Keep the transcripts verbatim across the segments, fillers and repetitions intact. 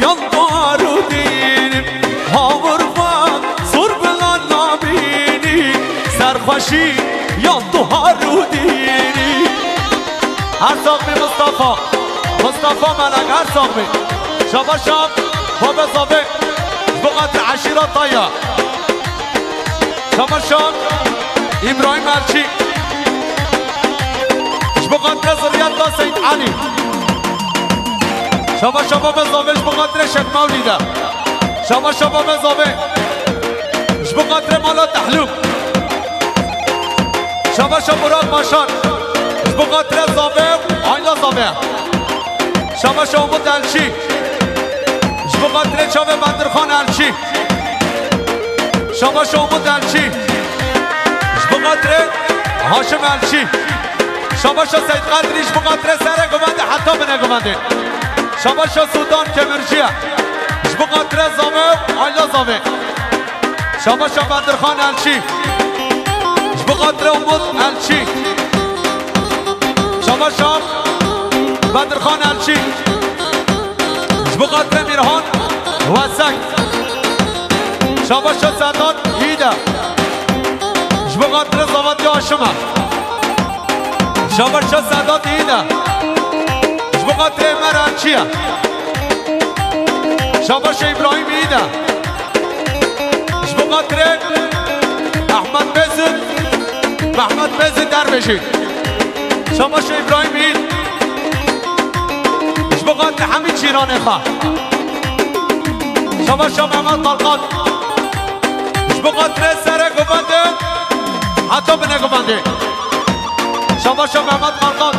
Yan tu harûdînî, hawir xwe sor bila nabînî, serxweşî yan tu harûdînî. Her sax bî Mustafa, Mustafa Melek, her sax bî. Şabaş şabaş, Baba Zavê, ji bo xatir eşîra te ya. Şabaş şabaş, Îbrahîm Elçî, ji bo xatir ziriyeta Seyîd Elî. Şabaş şabaş, Baba Zavê, ji bo xatir Şêx Mewlîd e. Şabaş şabaş, Baba Zavê, ji bo xatir mala Tehlû. Şabaş şabaş, Burak Başar, ji bo xatir Zavê, aîla Zavê. Şabaş şabaş, Umut Elçî, ji bo xatir çavê Bedirxan Elçî. Şabaş Umut Elçî, ji bo xatirê Haşim Elçî. Şabaş Seyîd Qedrî, ji bo xatirê serê guvendê heta binê guvendê. Şabaş Sudan Kemirciye, ji bo xatirê Zavê û aîla Zavê. Şabaş Bedirxan Elçî, ji bo xatirê Umut Elçî. Şabaş Bedirxan Elçî, ji bo xatirê Mîrhan Wesek. Şabaş Sedat Îde, ji bo xatirê Zavat Yaşim e. Şabaş Sedat Îde, ji bo xatirê Emer Elçî ye. Şabaş Îbrahîm Îde, ji bo xatirê Ehmed Bezid, Mehmet Bezid Derbêjî. Şabaş Îbrahîm Îd, ji bo xatirê hemî cîranê xwe. Şabaş Mehmet Kalkan, ji bo xatirê serê guvendê heta binê guvendê. Şabaş Mehmet Kalkan,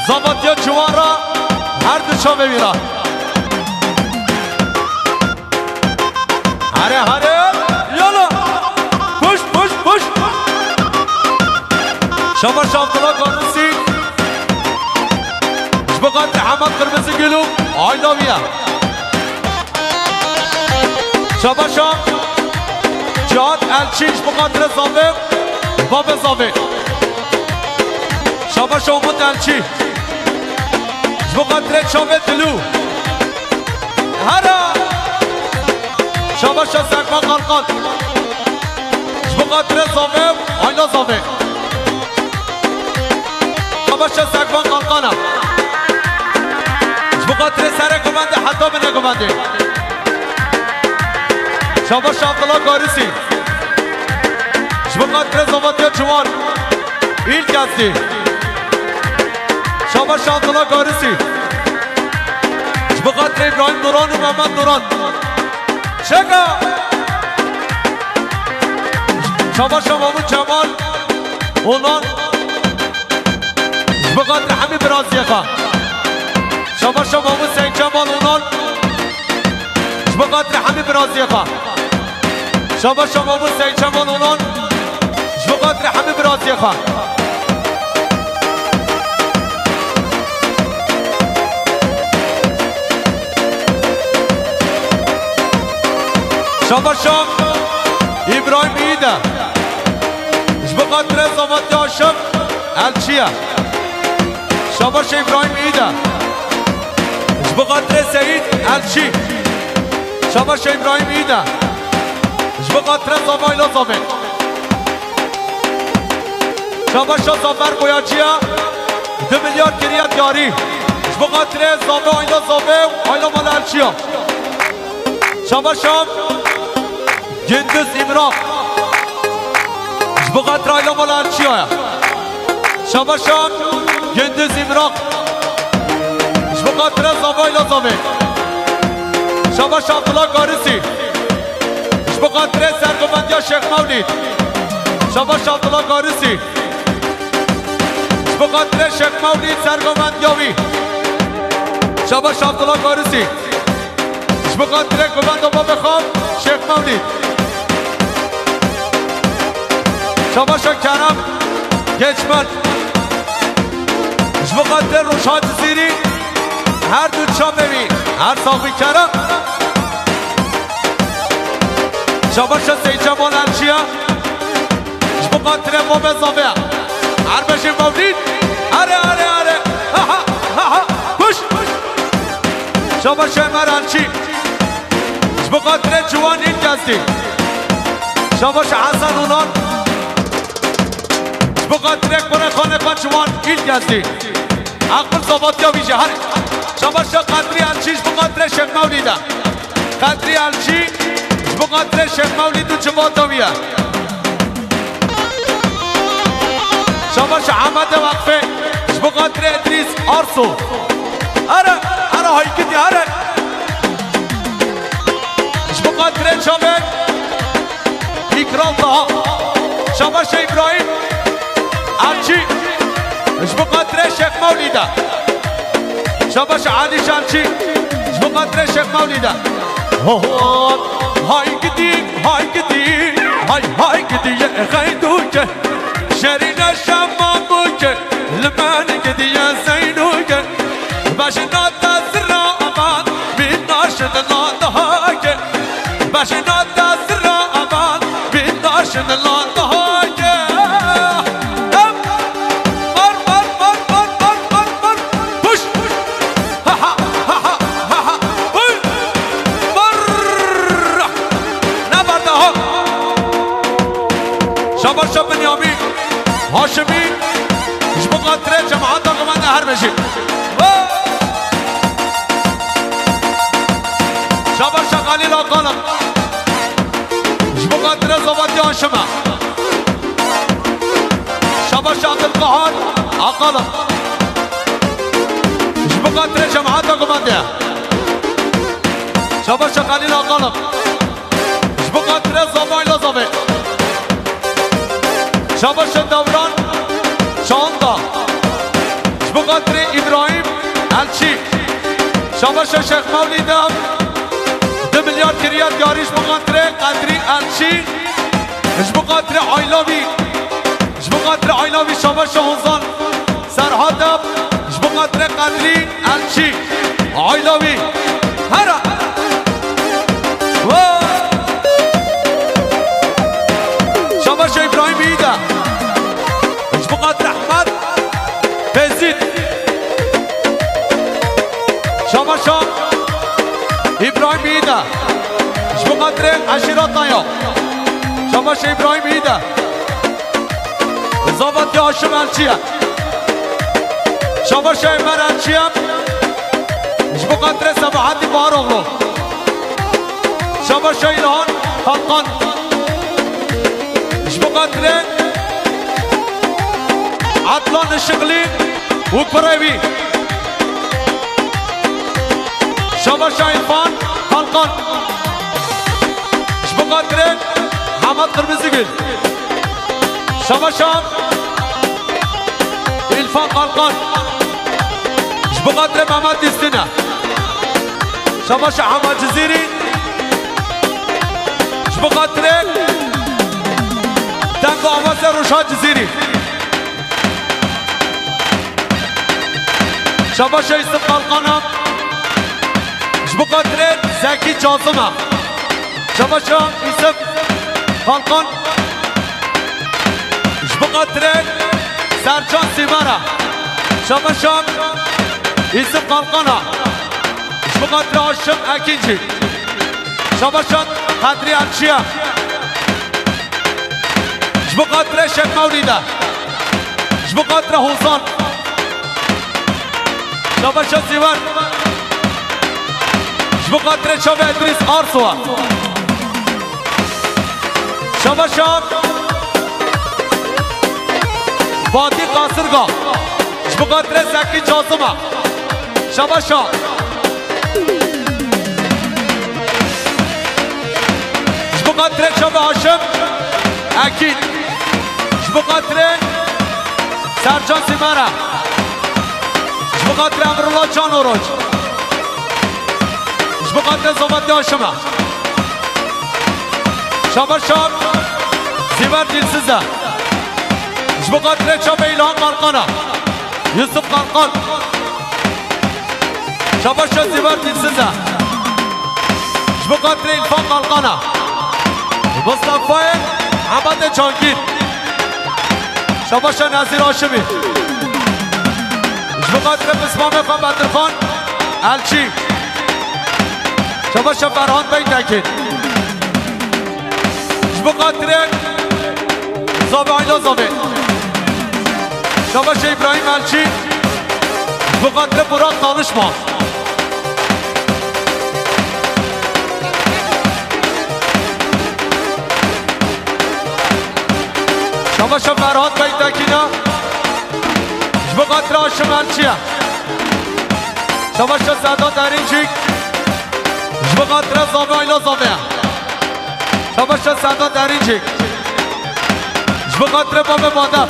zavatiya ciwara her du çavê wî ra. Hare hare, yala. Puş, puş, puş. Şabaş Abdullah Karısı. Ji bo xatir Hemed Kırmızı Gülü, aîla wî ye. Şabaş a Cihat Elçî, ji bo xatir Zavê, Babê Zavê. Şabaş Umut Elçî, ji bo xatirê çavê Dilû. Hera! Şabaş a Sekban Kalkan, ji bo xatirê Zavê, aîla Zavê. Şabaş a Sekban Kalkan e, ji bo xatirê serê guvendê heta binê guvendê. Şabaş Abdullah Karısı, ji bo xatirê zavatiya ciwan. Îl Kesî. Şabaş Abdullah Karısı, ji bo xatirê Îbrahîm Duran û Mehmet Duran. Çeka! Şabaş Mahmut Cemal Onan, ji bo xatirê hemî biraziyê xwe. Şabaş Mahmut Seyîd Cemal Onan, ji bo xatirê hemî biraziyê xwe. Şabaş Mahmut Seyîd Cemal Onan, ji bo xatirê hemî biraziyê xwe. Şabaş Îbrahîm Îde, ji bo xatirê zavatiya Şim Elçî ye. Şabaş Îbrahîm Îde, ji bo xatirê Seyîd Elçî. Şabaş Îbrahîm Îde, ji bo xatirê Zava aîla Zavê. Şabaş Zafer Boyacıya, du milyar kiriye diyarî, ji bo xatirê Zava aîla Zavê û aîla mala Elçî ya. Şabaş Gündüz Îmraq, ji bo xatirê aîla mala Elçî ya. Şabaş Gündüz Îmraq, ji bo xatirê Zava aîla Zavê. Şabaş Abdullah Karısı, ji bo xatirê sergovendiya Şêx Mewlîd. Şabaş Abdullah Karısı, ji bo xatirê Şêx Mewlîd sergovendiya wî. Şabaş Abdullah Karısı, ji bo xatirê govenda babê xwe Şêx Mewlîd. Şabaş Kerem Geçmen, ji bo xatirê Rojhan Cizîrî, her du çavê wî, her sax bî Kerem. Şabaş Seyîd Cemal Elçî ye, ji bo xatirê babê Zavê. Her bejê Mewlîd, are, are, are. Ha, ha, ha, ha. Kuş. Şabaş Emer Elçî. Ji bo xatirê Ciwan Îlkezdî. Şabaş Hesen Unan. Ji bo xatirê kurê xanê xwe Ciwan Îlkezdî. Aqil Zabatiya wî jî her. Şabaş Qedrî Elçî ji bo xatirê Şêx Mewlîd e. Qedrî Elçî ji bo xatirê Şêx Mewlîd û civata wî ye. Şabaş Ehmedê Weqfê ji bo xatirê Îdrîs Arso. Here, here haykidî, here. Ji bo xatirê çavê Îkram Taha. Şabaş Îbrahîm Elçî ji bo xatirê Şêx Mewlîd e. Şabaş Elî Şemçî ji bo xatirê Şêx Mewlîd e. Ho, ho, haykidî, haykidî, hay, haykidî, ye xeydûke. Şerîne şemamuke, li me gidiye zeynuke. Beşina te sirra aman, bîn naşin la dahake. Beşina te sirra aman, bîn naşin la dahake. Em, mar, mar, mar. Puş. Ha, ha, ha, ha, ha, ha. Uy. Mar. Ne var daha? Şabaş Binyamîn Haşimî. Ji bo xatirê cemaeta Qimendê her bijî. Ho! Şabaş Xalîl Aqalib. Ji bo xatirê Zobatî Haşim e. Şabaş Abdulqehar Aqalib. Ji bo xatirê cemaeta Qimendê. Şabaş Xalîl Aqalib. Ji bo xatirê Zamayla Zavê. Şabaş Dewran Çanda. Ji bo xatirê Îbrahîm Elçî. Şabaş Şêx Mewlîd e. Du milyar kiriye diyarî ji bo xatirê Qedrî Elçî. Ji bo xatirê Aylavî. Ji bo xatirê Aylavî Şabaş Hozan. Serhat e, ji bo xatirê Qedrî Elçî. Ayla wî. Here. Wa. Şabaş Îbrahîm Îda. Ji bo xatirê Ehmed Bezîd. Şabaş Îbrahîm Îda. Ji bo xatirê eşîreta ya. Şabaş Îbrahîm Îda. Zavat Haşim Elçiye. Şabaş Eymer Elçiye. Ji bo xatirê Sebahatî Baharoğlu. Şabaş İlhan Kalkan. Ji bo xatirê Adnan Işıklı û kurê wî. Şabaş İrfan Kalkan. Ji bo xatirê Hemed Qirmizigil. Şabaşa Îlfan Kalkan. Ji bo xatirê Mehmet Dîstine. Şabaşa Hema Cizîrî. Ji bo xatirê Deng û Awazê Roşa Cizîrî. Şabaşa Yusuf Kalkana. Ji bo xatirê Zekî Cazima. Şabaşa Yusuf Kalkan. Ji bo xatirê Sercan Sîmara. Şabaşa Yusuf Kalkana. Ji bo xatirê Haşim Ekincî. Şabaşa Qedrî Elçiye. Ji bo xatirê Şêx Mewlîde. Ji bo xatirê Hozan. Şabaşa Sîver. Ji bo xatirê çavê Îdrîs Arsowa. Şabaşa Fatî Qasirga. Ji bo xatirê Zekî Cazima. Şabaşa. Ji bo xatirê çavê Haşim Ekîn. Ji bo xatirê Sercan Sîmara. Ji bo xatirê Emrullah Can Oroç. Ji bo xatirê Zobatî Haşim e. Şabaşa Zîver Dilsiz e. Ji bo xatirê çavê Îlhan Kalkan e. Yusuf Kalkan. Şabaşa Zîver Dilsiz e. Ji bo xatirê Îlfan Kalkan e. Mustafayê Hemedê Cangîr. Şabaşa Nezîr Haşimî. Ji bo xatirê pismamê xwe Bedirxan Elçî. Şabaşa Ferhat Beytekin. Ji bo xatirê Zavê Ayla Zavê. Şabaşa Îbrahîm Elçî. Ji bo xatirê Burak Danişman. Şabaşa Ferhat Beytekin e. Ji bo xatirê Haşim Elçî ye. Şabaşa Sedat Erinçik. Ji bo xatirê Zavê Ayla Zavê. Şabaşa Sedat Erinçik. Ji bo xatirê Babê Badem.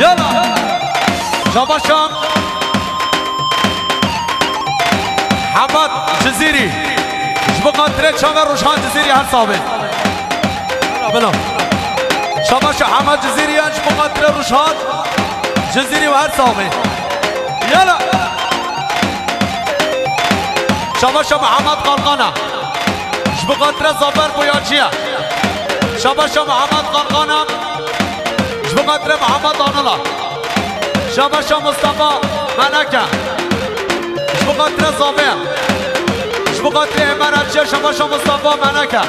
Yala. Şabaşa Hemed Cizîrî. Ji bo xatirê çaver Ruşhan Cizîrî her sax bê. Bila. Şabaşa Hemed Cizîrî ya ji bo xatirê Ruşhan Cizîrî û her sax bê. Yala. Şabaşa Mihemed Qalqana. Ji bo xatirê Zafer Boyacî ye. Şabaşa Mihemed Qalqana. Ji bo xatirê Mihemed Anila. Şabaşa Mustafa Meneke. Ji bo xatirê Zavê. Ji bo xatirê Êmer Elçiye, şabaşa Mustafa Meneke.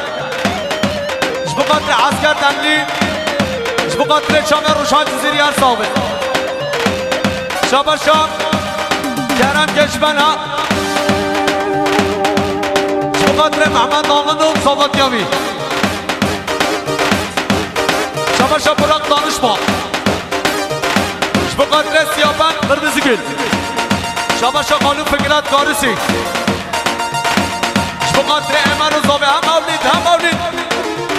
Ji bo xatirê Esker Demlî. Ji bo xatirê çaver Ruşan Cizîrî her sax bê. Şabaşa Kerem Keçbena. Ji bo xatirê Mehmet Alın û Savat Yavî. Şabaşa Burak Danışma. Ji bo xatirê Siyaban Qirmizigil. Şabaşa Xalû Fikret Garisî. Ji bo xatirê Emer û Zavê hem Mewlîd, hem Mewlîd.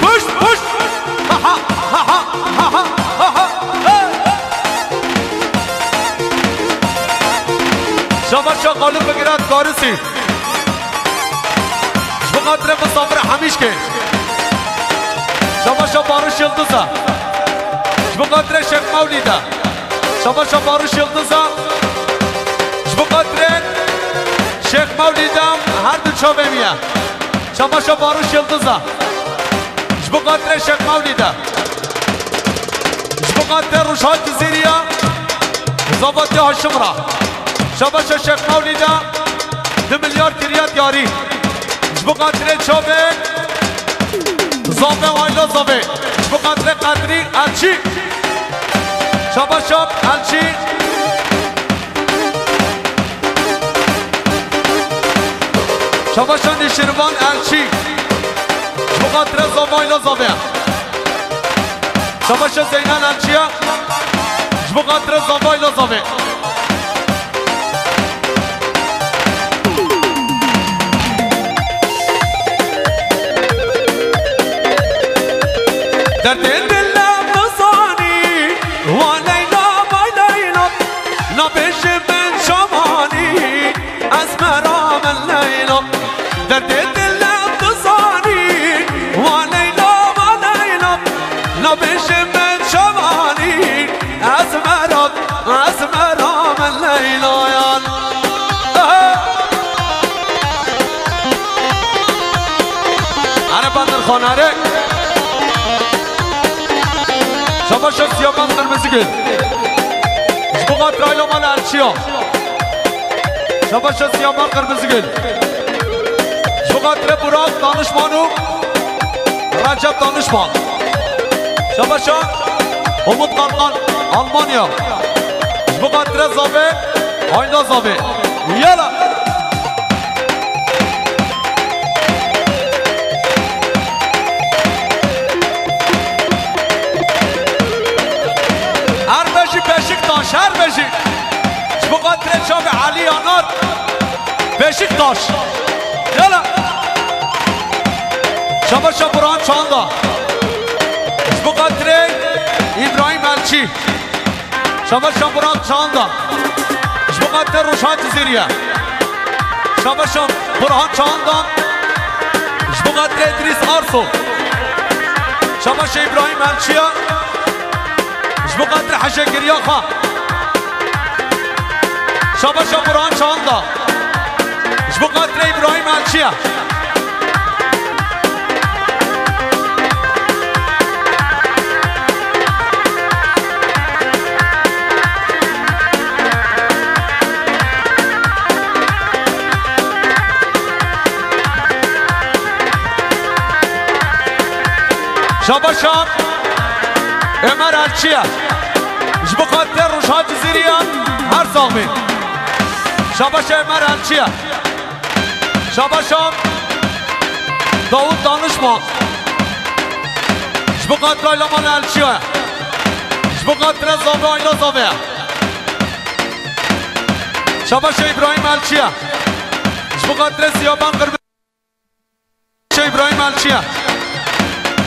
Puşt, puşt. Ha, ha, ha, ha, ha, ha, ha, ha. Hey! Şabaşa Xalû Fikret Garisî. Ji bo xatirê Misafir Hemîşkê. Şabaşa Barış Yildiza. Ji bo xatirê Şêx Mewlîda. Şabaşa Barış Yildiza. Ji bo xatirê Şêx Mewlîda her du çavê wî ye. Şabaşa Barış Yildiza. Ji bo xatirê Şêx Mewlîda. Ji bo xatirê Ruşan Cizîrî ya. Zavatê Haşim ra. Şabaşa Şêx Mewlîda. Du milyar kiriye diyarî. Ji bo xatirê çavê Zavê û Ayla Zavê. Ji bo xatirê Qedrî Elçî. Şabaşa Elçî. Şabaşa Nişirvan Elçî. Ji bo xatirê Zavê û Ayla Zavê. Şabaşa Zeynel Elçiye. Ji bo xatirê Zavê û Ayla Zavê. Derdê dile bizanî, wa Leyla, vay Leyla, nabêje ben şamanî, ez meram Leyla. Derdê dile bizanî, wa Leyla, va Leyla, nabêje ben şamanî, ez meram, ez meram Leylayan. Aha! Are Badir Xanare. Şabaşa Siyaban Qırmızıgül. Ji bo xatir Ayla Mal Erçiya. Şabaşa Siyaban Qırmızıgül. Ji bo xatirê Burak Danışman û Recep Danışman. Şabaşa Umut Kalkan, Almanya. Ji bo xatirê Zavê, Ayla Zavê. Yala! Her bejî Beşiktaş, her bejî. Ji bo xatirê çavê Elî Yanar, Beşiktaş. Yala. Şabaşa Burhan Çağında. Ji bo xatirê İbrahim Elçi. Şabaşa Burhan Çağında. Ji bo xatirê Ruşan Cizîrî ye. Şabaşa Burhan Çağında. Ji bo xatirê Îdrîs Arso. Şabaşa İbrahim Elçiye. Ji bo xatirê Hecê Giryaxa. Şabaşa Burhan Çağında. Ji bo xatirê İbrahim Çi ye? Şabaşa Ömer Elçiye. Ji bo xatirê Rojhan Cizîriyan her sax bî. Şabaşa Ömer Elçiye. Şabaşa Davut Danişman. Ji bo xatirê Ayla Mala Elçiye. Ji bo xatirê Zave Ayla Zave. Şabaşa Îbrahîm Elçiye. Ji bo xatirê Siyaban Qirbi- Şabaşa Îbrahîm Elçiye.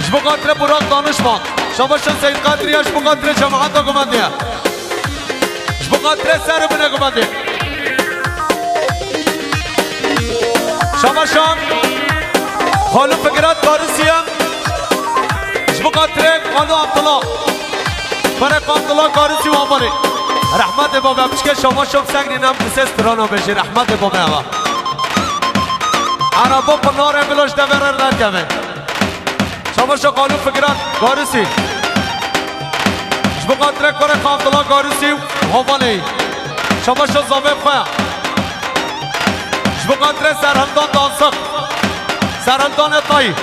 Ji bo xatirê Burak Danişman. Şabaşa Seyîd Qadriye, ji bo xatirê cemaeta gumendê ye. Ji bo xatirê ser û binê gumendê. Şabaşa Xalo Fikret Karisiye. Ji bo xatirê Xalo Abdullah. Ferek Abdullah Karisî û Amalê. Rehmetê babe, piçke şabaşa bi seng nîne em bi sê strana bêjî. Rehmetê babe eva. Araba pinarê bilo ji devê re derkeve. Şabaşa Xalo Fikret Karisî. Ji bo xatirê Ferek Abdullah Karisî û Amalê. Şabaşa Zavê xwe. Ji bo xatirê Serhildan Dansik. Serhildanê Tayî.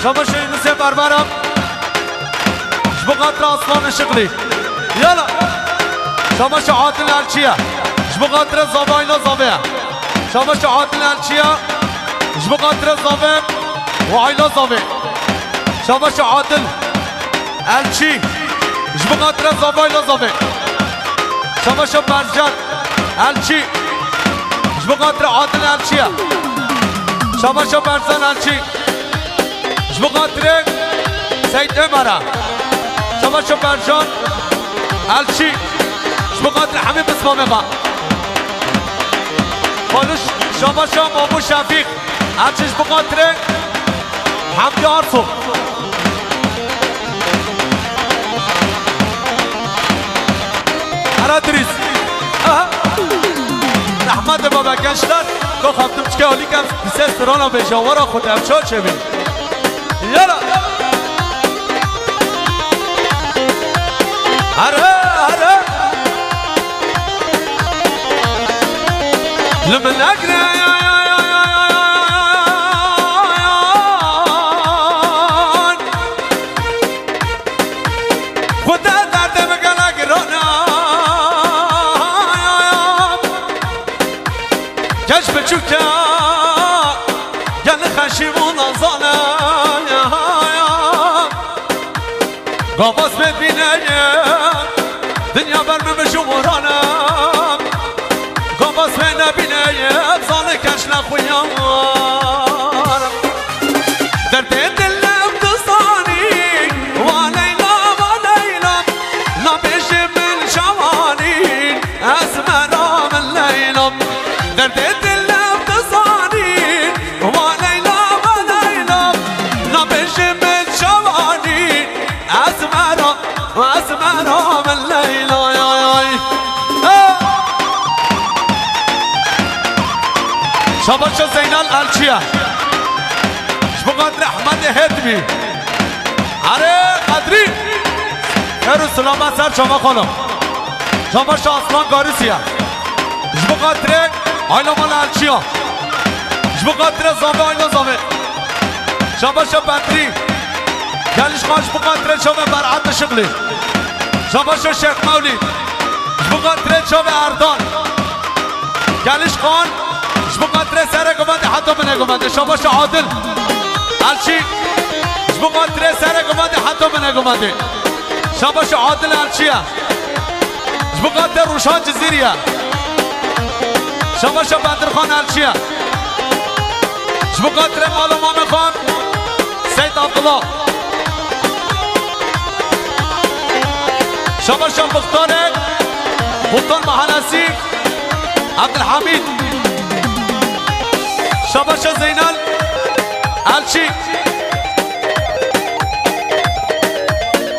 Şabaşa Yunusê Berbera. Ji bo xatirê Aslan Işıklı. Yala. Şabaşa Adil Elçiye. Ji bo xatirê Zave Ayla Zave. Şabaşa Adil Elçiye. Ji bo xatirê Zave û Ayla Zave. Şabaşa Adil Elçî. Ji bo xatirê Zave Ayla Zave. Şabaşa Berzan Elçî. Ji bo xatirê Adil Elçiye. Şabaşa Berzan Elçî. Ji bo xatirê Seyîd Ömer'e. Şabaşa Berzan Elçî. Ji bo xatirê Hemî Bismamê xwe. Xaliş Şabaşa Mamu Şefîq. Elçî ji bo xatirê Hemdî Arso. Ara diriz. Aha. Rehmetê babe gençler. Ko xaptim çike alî kem bi sê strana bêje wara xwe dev çaçe bî. Yala. Here, here. Li min negre. Xwedê derdê min gelek giran e. Keç biçûk e, gelî xeşîm û nazan e. Gavas bê bîneyê, dinya ber min bijû moran e. Gavas bê nebîneyê, zanî keç nexuyan. Derdê dil ev dizanî, wa Leyla, wa Leyla, nabêjî min çawanî, ez mera min Leyla. Derdê dil ev dizanî, wa Leyla, wa Leyla, nabêjî min çawanî, ez mera, ez mera min Leyla, ay, ay. Hey! Şabaşa Zeynal Elçiye. Ji bo xatirê Ehmedê Hêtmî. Erê Qedrî. Her û silama ser çava xalo. Şabaşa Aslan Garisiye. Ji bo xatirê Ayla Mala Elçiya. Ji bo xatirê Zave Ayla Zave. Şabaşa Bedrî. Gelîş Xan ji bo xatirê çavê Ber'at Işıklı. Şabaşa Şêx Mewlîd. Ji bo xatirê çavê Erdal. Gelîş Xan. Ji bo xatirê serê gumendê heta binê gumendê. Şabaşa Adil Elçî. Ji bo xatirê serê gumendê heta binê gumendê. Şabaşa Adil Elçiye. Ji bo xatirê Rûşan Cizîrî ye. Şabaşa Bedirxan Elçiye. Ji bo xatirê mala mamê xwe Seyîd Abdullah. Şabaşa Muxtarê Sultan Mahallesi Abdülhamid. Şabaşa Zeynel Elçî.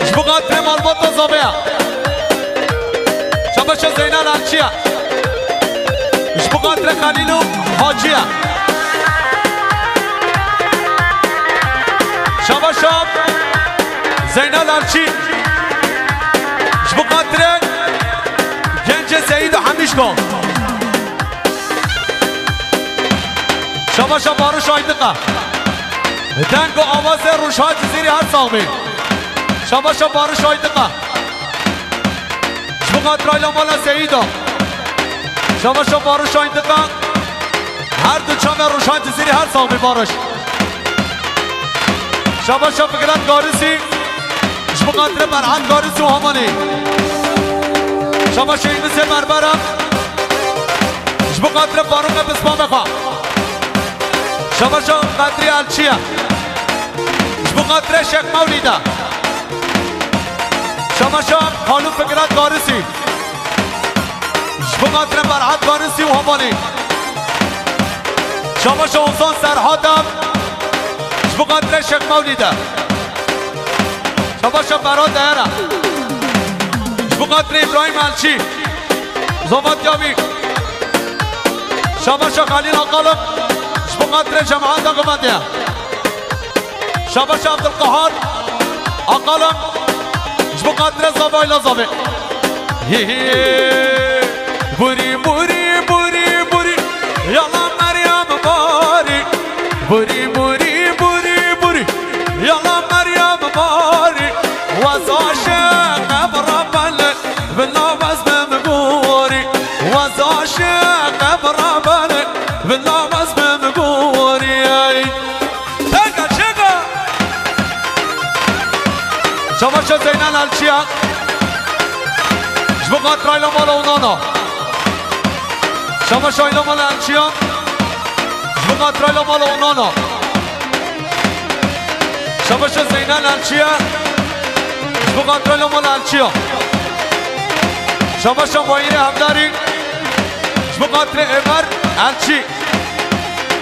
Ji bo xatirê malbata Zaveya. Şabaşa Zeynel Elçiya. Ji bo xatirê Xelîl û Haciya. Şabaşa Zeynel Elçî. Ji bo xatirê gencê Seyîd û Hemîşko. Şabaşa Barış Aydıka. Deng û awazê Rojha Cizîrî her sax bî. Şabaşa Barış Aydıka. Ji bo xatirê mala Seyîda. Şabaşa Barış Aydıka. Her du çavê Rojha Cizîrî her sax bî Barış. Şabaşa Fikret Garisî. Ji bo xatirê Berhat Garisî û Hamanî. Şabaşa Yunusê Berbera. Ji bo xatirê Farûqê Bismamê xwe. Şabaşa Qedrî Elçiye. Ji bo xatirê Şêx Mewlîde. Şabaşa Xalû Fikret Garisî. Ji bo xatirê Berhat Garisî û Hamanî. Şabaşa Ozan Serhada. Ji bo xatirê Şêx Mewlîde. Şabaşa Ferhat Deyera. Ji bo xatirê Îbrahîm Elçî. Zova Diyabî. Şabaşa Xelîl Aqalib. Ji bo xatirê cemaeta Gumediye. Şabaşa Abdulqehar Aqalib. Ji bo xatirê Zava Ayla Zavê. Hi hi. Burî, burî, burî, burî. Yala Meryem barî. Burî, burî, burî, burî. Yala Meryem barî. Weza şeqe bira bele. Bila bez bim gorî. Weza şeqe bira bele. Bila bez bim gorî. Çeka, çeka. Şabaşa Zeynel Elçiya. Ji bo xatirayla mala Onana. Şabaşa Ayla mala Elçiya. Ji bo xatirayla mala Onana. Şabaşa Zeynel Elçiya. Ji bo xatirayla mala Elçiya. Şabaşa Bayîrê Hevdarî. Ji bo xatirê Êmer Elçî.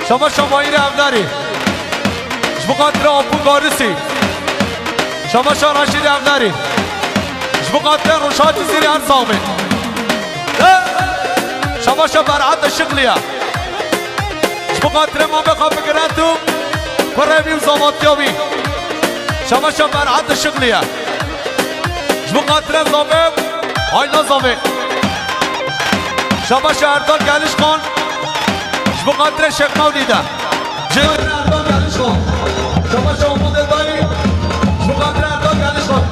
Şabaşa Bayîrê Evdarî. Ji bo xatirê Apo Garisî. Şabaşa Reşîdê Evdarî. Ji bo xatirê Rojha Cizîrî her sax bê. Şabaşa Berhat Işıklıya. Ji bo xatirê mamê xwe Fikret û kurê wî û zavatiya wî. Şabaşa Berhat Işıklıya. Ji bo xatirê Zavê, Ayna Zavê. Şabaşa Erdal Gelişxan. Ji bo xatirê Şêx Mewlîde. Ji Erdal Gelişxan. Şabaşa Umudê Dayî. Ji bo xatirê Erdal Gelişxan.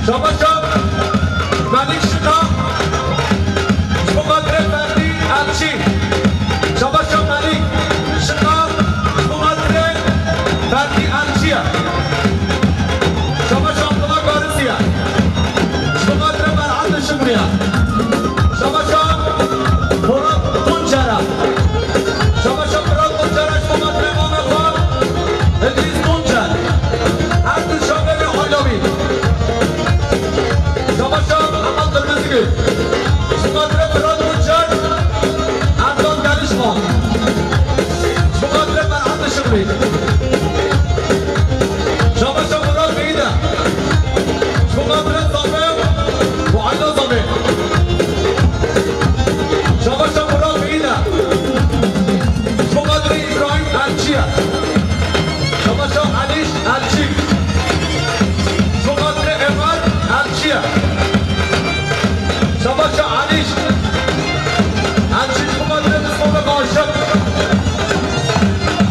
Şabaşa Melîk Şika. Ji bo xatirê Ferdî Elçî. Şabaşa Melîk Şika. Ji bo xatirê Ferdî Elçî ye. Şabaşa Abdullah Garisi ye. Ji bo xatirê Berhat Işıklı ye. Şabaşa Murat Tunçer e. Şabaşa Murat Tunçer e, ji bo xatirê mamê xwe Îdrîs Tunçer. Her du şaxê wî Ayla wî. Şabaşa Hemal Qirmizigil. Ji bo xatirê Murat Tunçer, Erdal Gelişxan. Ji bo xatirê Berhat Işıklı. Şabaşa Murat Beyî de. Ji bo xatirê Zafê û Ayla Zafê. Şabaşa Murat Beyî de. Ji bo xatirê Îbrahîm Elçî ye. Şabaşa Elîş Elçî. Ji bo xatirê Êmer Elçî ye. Şabaşa Elîş Elçî, ji bo xatirê Mismorê Aşiq.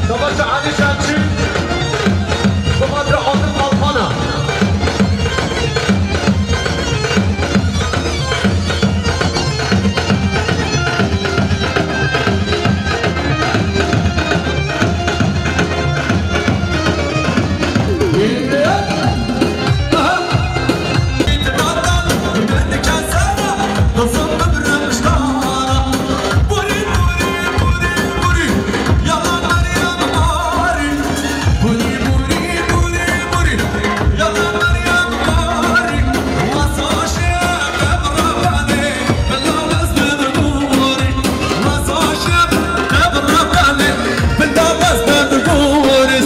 Şabaşa Elîş Elçî, ji bo xatirê Atif Alpana.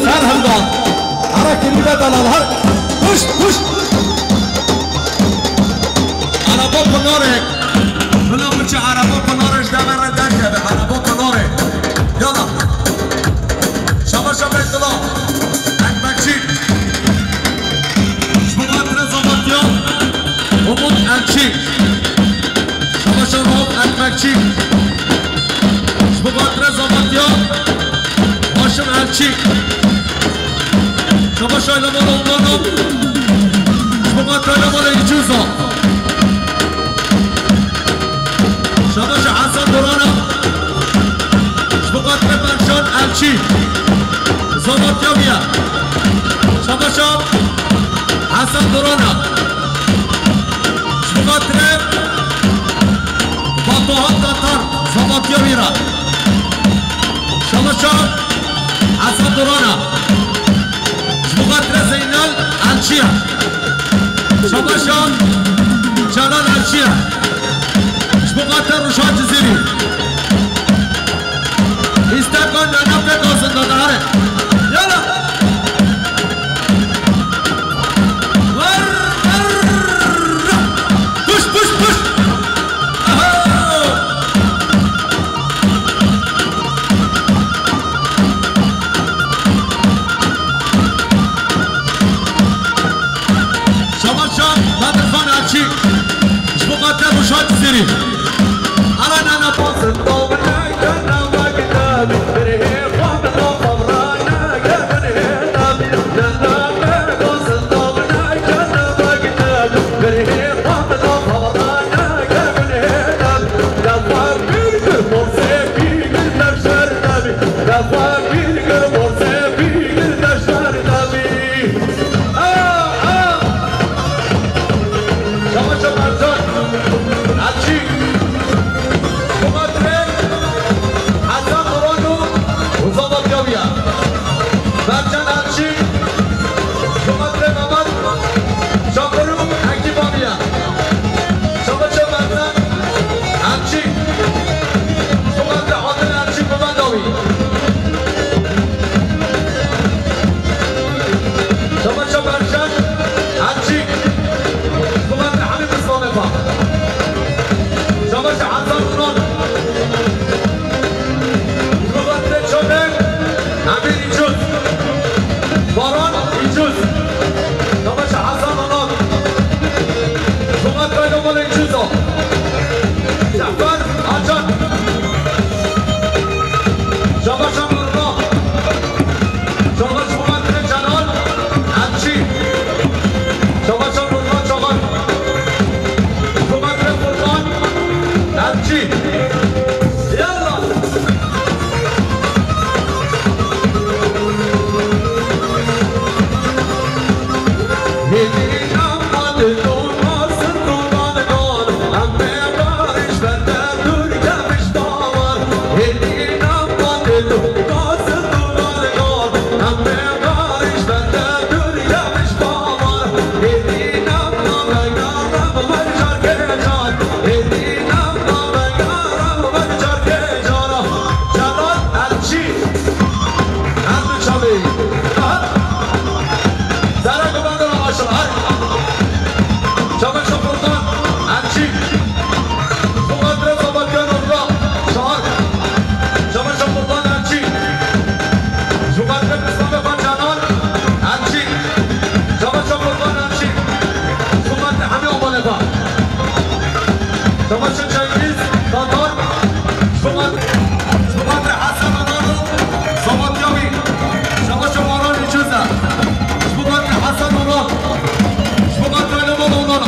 Ser hilda. Ara kirî ve delal her. Pişt, pişt. Araba Pınarê. Bila biçe araba Pınarê, ji devê re derkeve. Araba Pınarê. Yala. Çî. Şabaşa Rauf Ekmekçî. Ji bo xatirê Zamatya Haşim Elçî. Şabaşa Lemalan Lana. Ji bo xatirê Lemalan Îcuza. Şabaşa Hasan Dorana. Ji bo xatirê Berşan Elçî. Zamatya Miya. Şabaşa Hasan Dorana. Ji bo xatirê Batuhan Tatar, Zamatya Miya. Şabaşa Hasan Dorana. Ji bo xatirê Zeynel Elçiya. Şabaşa Celal Elçiya. Ji bo xatirê Ruşa Cizîrî. Îsteka nana pê gazin dana, here. Yala. Wer, wer. Puş, puş, puş. Aha. Şabaşa Bedirxan Elçî. Ji bo xatirê Ruşa Cizîrî. Ala nana. Şabaşa Mercan Elçî. Kumatrê Hasan Duran û Zavat Yawiya. Mercan Elçî. Kumatrê Mehmet Çakır û ekîba Yawiya. Şabaşa Mercan Elçî. Kumatrê Adil Elçî, Mehmet Dawî. Şabaşa Mercan Elçî. Kumatrê Hamîd Îslamê pa. Şabaşa Hasan Duran. Kumatrê Çolê Emîr Îcuz. Baran Îcuz. Şabaşa Hasan Duran. Kumatrê Kemal Îcuz o. Cafer Acar. Şabaşa Nurullah. Şabaş Muhammed Celal Elçî. Şabaşa Nurullah Çağar. Muhammed Furkan Elçî. Yalla. Her du çavê. Aha. Zara Gobendana Aşil. Hay. Çavê Şafurdan Elçî. Muqaddes Abatyan Urla. Şahar. Çavê Şafurdan Elçî. Muqaddes Mustafa Canan Elçî. Çavê Şafurdan Elçî. Muqaddes Hemi Obaleta. Çavê Cengiz Tatar. Ji bo xatirê, ji bo xatirê Hesen Onan û Sabatya wî. Şabaşa Baran Îcuz e. Ji bo xatirê Hesen Onan. Ji bo xatirê Lema Onan.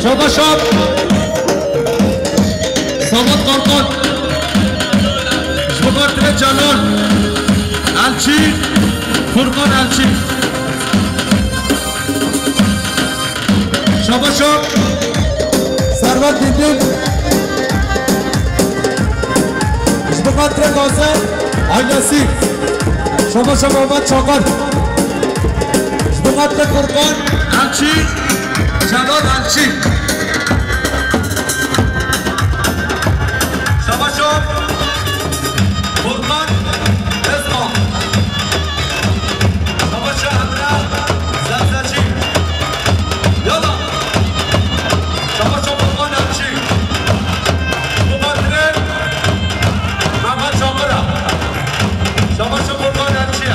Şabaşa Sabat Kartal. Ji bo xatirê Celal Elçî, Furkan Elçî. Şabaşa Servet Dindin. Ji bo xatirê Gazel ailesî. Şabaşa Mehmet Çakar. Ji bo xatirê Furkan Elçî, Celal Elçî. Şabaşa Furkan Özkan. Şabaşa Emre Zevzeci. Yala. Şabaşa Furkan Elçî. Muqadire Mehmet Çakır'a. Şabaşa Furkan Elçi.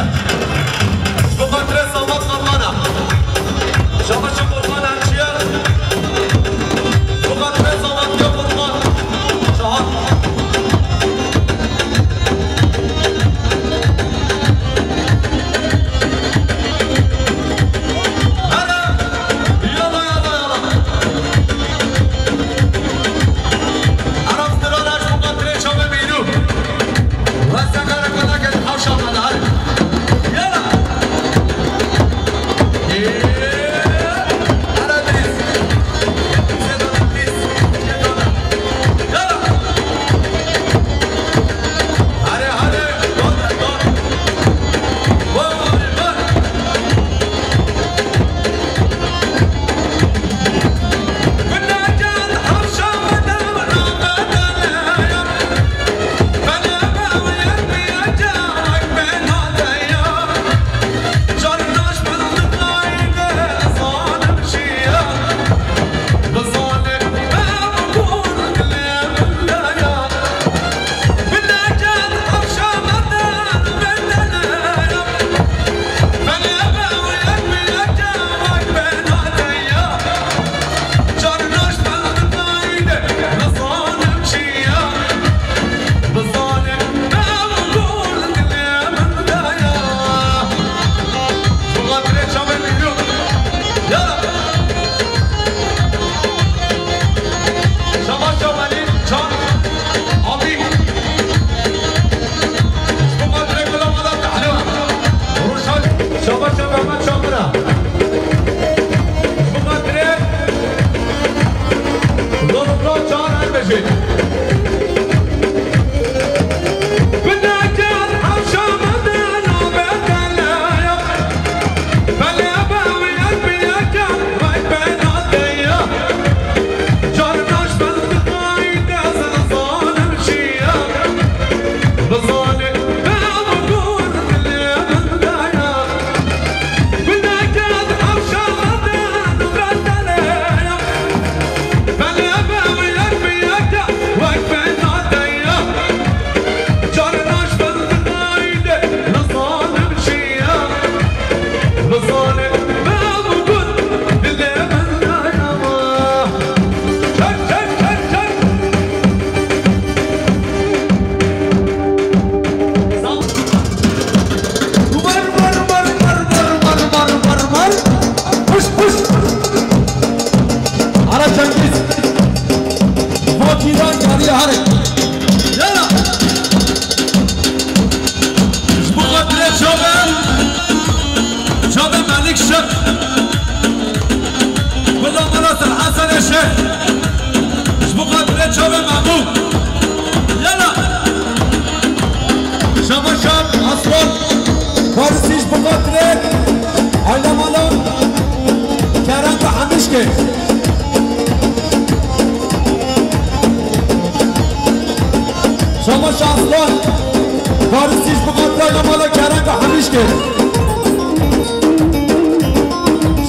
Parisî ji bo xatirê aile mala Kerem ve Hemişkê. Şama Şahslan. Parisî ji bo xatirê aile mala Kerem ve Hemişkê.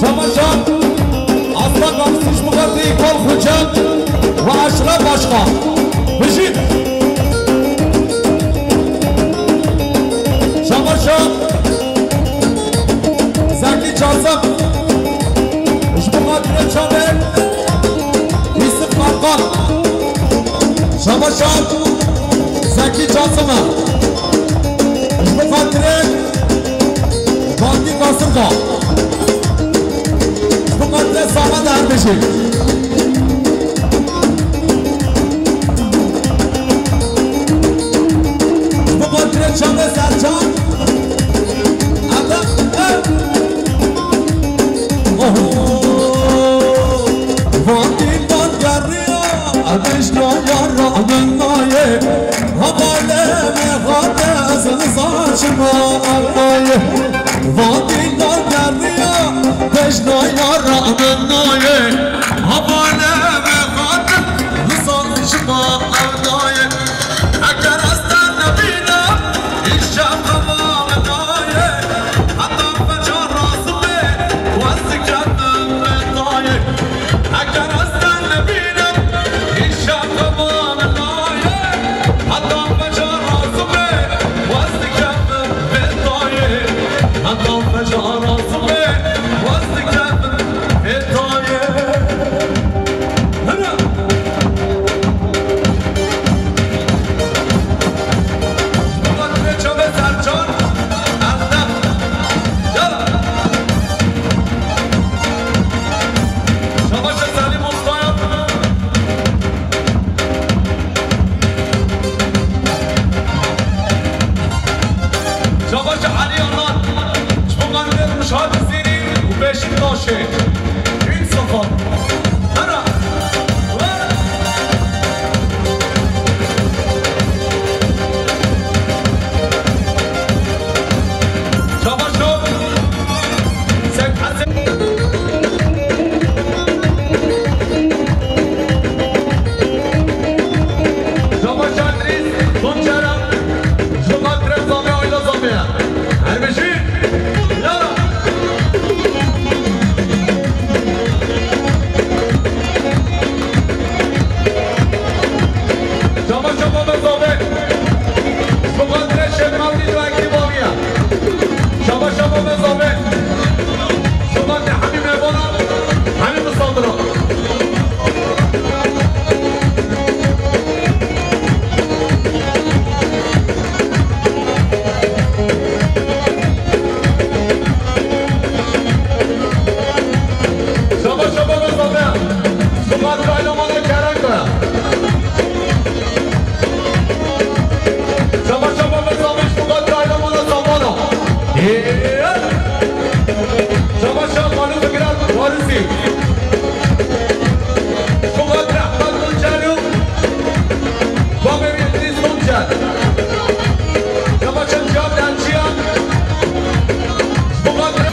Şama Şah. Aslan Parisî ji bo xatirê Îkbal Xoca ve Eşref Başkan. Bijî. Şama Şah. Zekî Casim. Ji bo xatirê çavê Yusuf Kartal. Şama Şah. Zekî Casim e. Ji bo xatirê Fatî Kasirga. Ji bo xatirê Samet Erdbêjî. Ji bo xatirê Çavê Sercan. Ebe, e. Oho. Van dîlan geriya, bejna yara min nayê. Hevalê me xate, ez nizan çima ev nayê. Van dîlan geriya, bejna yara min nayê. Hevalê me xate, nizan çima ev nayê. Eger ez te nebînim, îşev xema min nayê. Heta feca razim bê, wez dikevim bê tayê. Eger ez te nebînim, îşev xema min nayê. Heta feca razim bê, wez dikevim bê tayê. Heta feca razim bê, wez dikevim bê tayê. Hına! Murat Reçel ve Sercan Erdem. Yala. Şabaşa Selim Usta'ya. Şabaşa Ali Yalan. Ji bo Qandê Rojhilata Zêrî û Beşîktaşê. Ün sıfır. Hera. Şabaş şov. Sek Hesen. Şabaş Andris. Tunçera. Şubat Rem Zame, Ayla Zame. Her beşi. Ya. Şabaş Şabaş Zame. Şubat Rem Şevmavli Duaki Baviya. Şabaş Şabaş Zame. Şubat Hamim Ebona. Hamim Saldırı. Şaba şaba ve zabe. Sukat kaylamana kereka. Şaba şaba ve zabe, sukat kaylamana sabana. Şaba şaba, Malik Vigran, Farisi. Sukat Rahman Tunçalu. Babê wî Îdrîs Tunçer. Şabaşa Cihan Delçiyan. Ji bo xatirê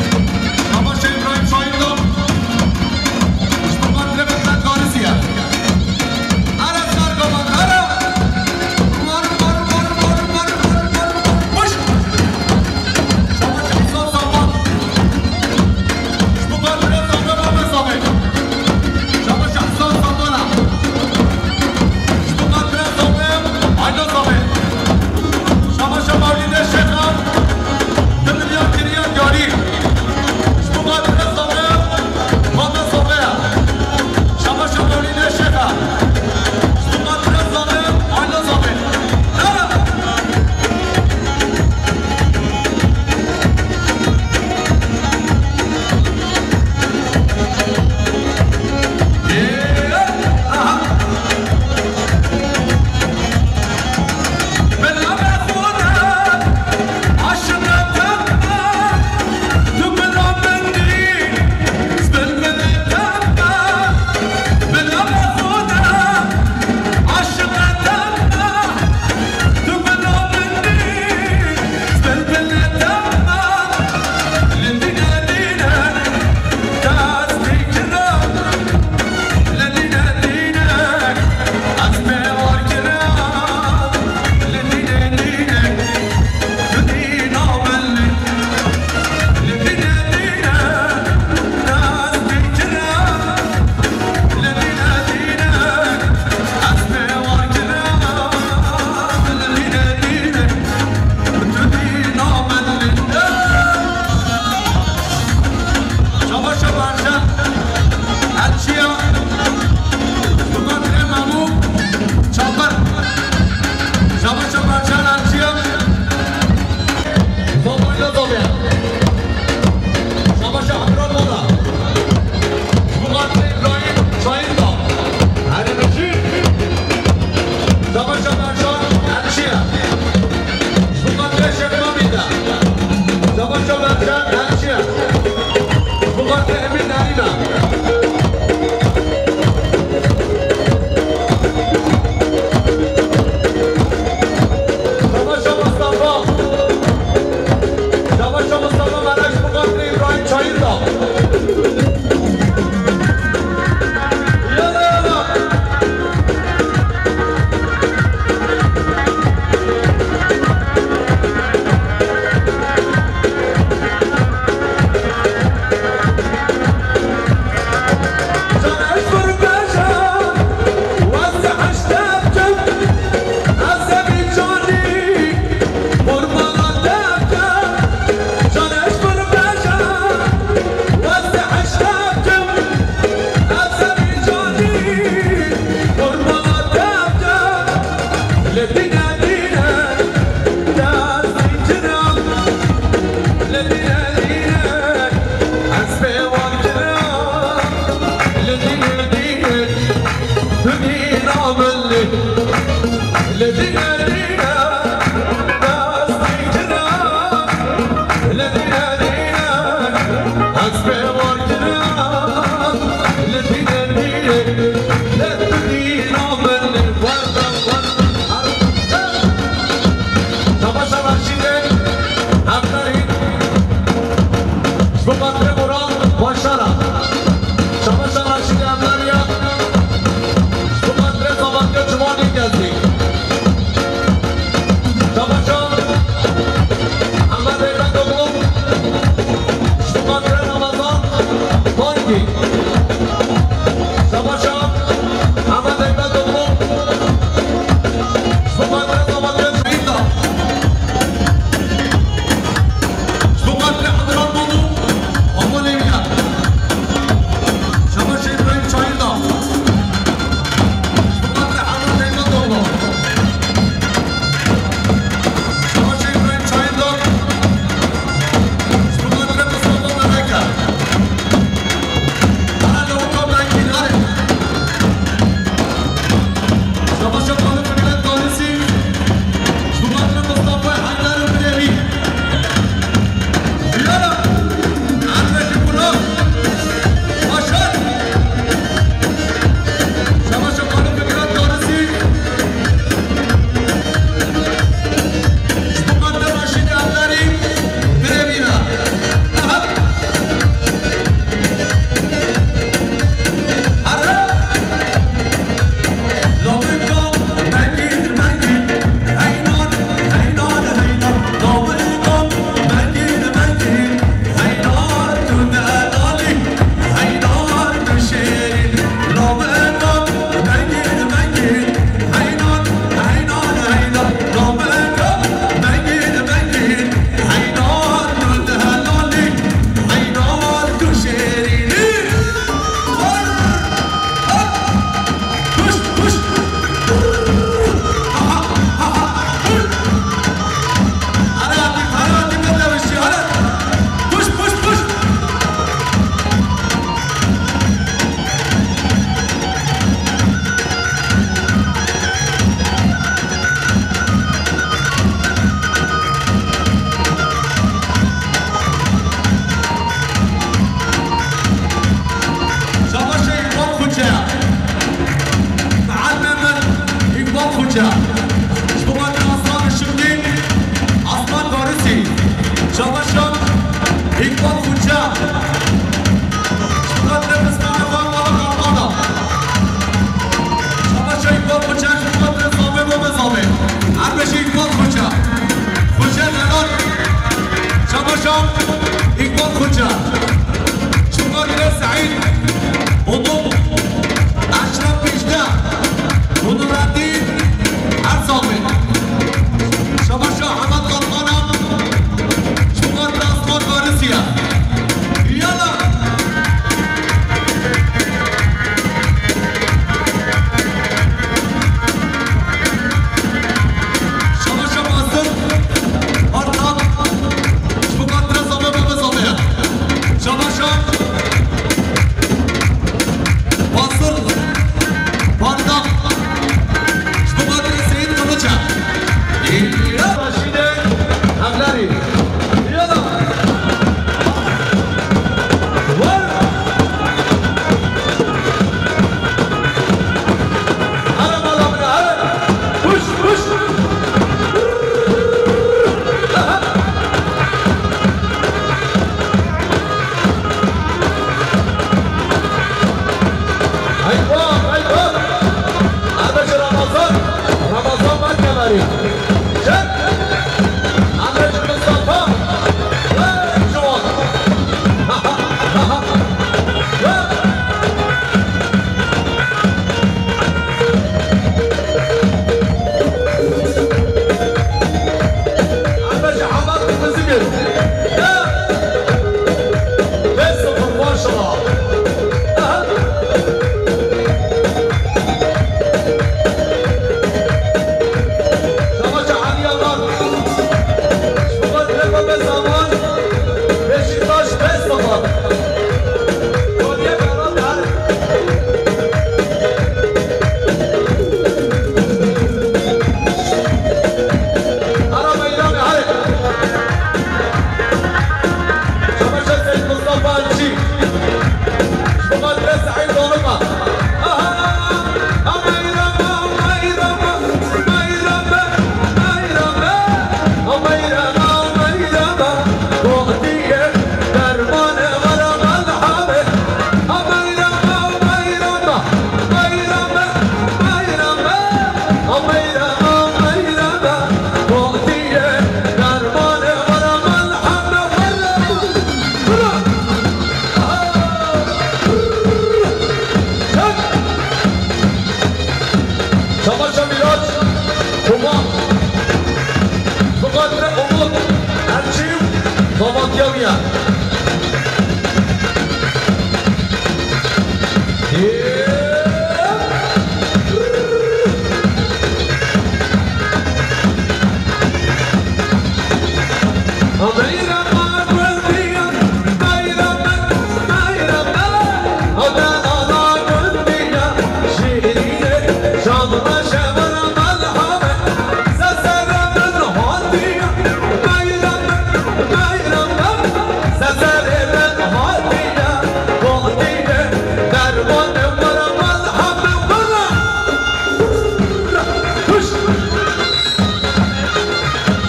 Şabaşa Îbrahîm Şahîn Dom. Ji bo xatirê Fikret Garisiye. Ara sar gavan, ara. Mar, mar, mar. Baş. Şabaşa Îsa Sapa. Çi ye? Ji bo xatirê Emîn Nerîna. Şabaşa Mustafa. Şabaşa Mustafa Melek ji bo xatirê Îbrahîm Çayir da. Yala, yala. Şabaşa Raşîdê Hevdarî. Ji bo xatirê Boran Başara. Şabaşa Raşîdê Hevdarî ya. Ji bo xatirê Zavatya Ciwanî Gezî. Şabaşa Ehmed Êrdoglu. Ji bo xatirê Ramazan Bangî. Şabaşa Ehmed Êrdoglu. Ji bo xatirê Zavatya Ciwanî da. Ji bo xatirê Hediran Bolu, Amalê Miyan. Şabaşê Îbrahîm Çayir da. Ji bo xatirê Hemû Teymetoglu. Şabaşê Îbrahîm Çayir da. Ji bo xatirê Mustafa Melek e. Ana lewika Bengî, are. Şabaşa Xalid Fikret Garisî. Ji bo xatirê Mustafa Heyder û birê wî. Yala! Erbe ji Gulo! Başar! Şabaşa Xalid Fikret Garisî. Ji bo xatirê Raşîdê Hevdarî, birê wî ne. Aha! Şabaşê Îkbal Xoca. Mealmê min Îkbal Xoca. Ji bo xatirê Aslan Işıklı, Aslan Garisî. Şabaşa Îkbal Xoca. Ji bo xatirê pismamê xwe mala Kartana. Şabaşa Îkbal Xoca, ji bo xatirê Samê Mame Samê. Erbêjî Îkbal Xoca. Xoca Delal. Şabaşa Îkbal Xoca. Ji bo xatirê Seîd, Odum, Eşref Bîjde, Nurettin, Erzamê. Şabaşa Hemed Kartana. Ji bo xatirê Aslan Garisî ye. Yala! Şabaşa Basir Artan, ji bo xatirê Zame Mehmet Zame ye.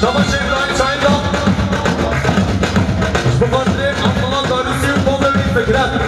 Savaş Ebrahim Şahin da. Ji bo xatirê Abdullah Darusî û Bozê wî Fikret.